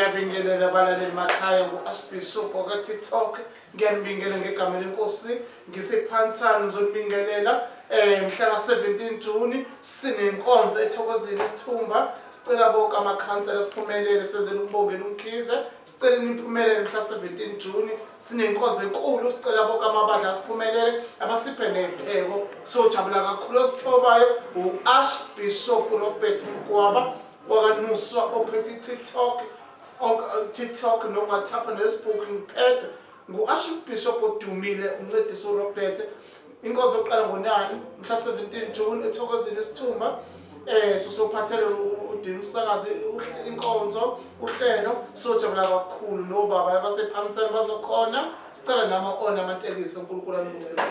Ngiyabingelela abalaleli makhaya, ngu-Archbishop waka-TikTok. Ngiyanibingelela ngegama lenkosi. NgisePhanthani, ngizonibingelela mhla ka-17 June sinenkonzo eThokozini Isithumba. Sicela bonke amakhansela siphumelele, senzele ukubongela uMkhize. Sicela niphumelele mhla 17 June, sinenkonzo enkulu. Sicela bonke amabandla asiphumelele, abasiphe ney'pheko, sojabula kakhulu. Osithobayo u-Archbishop Robert Mgwaba wakaNuswa, ophethe i-TikTok, TikTok no-WhatsApp ne-Facebook. Ngiphethe ngu-Archbishop odumile, uncedisi uRobert. Inkonzo yokuqala ngo-9 mhla 17 June eThokozini Isithumba. Sosophathele uDini umsakazi inkonzo uhlelo, sojabula kakhulu. Nobaba abasephamtheni bazokhona. Sicela nama-ona amatekisi. UNkulunkulu anibusise.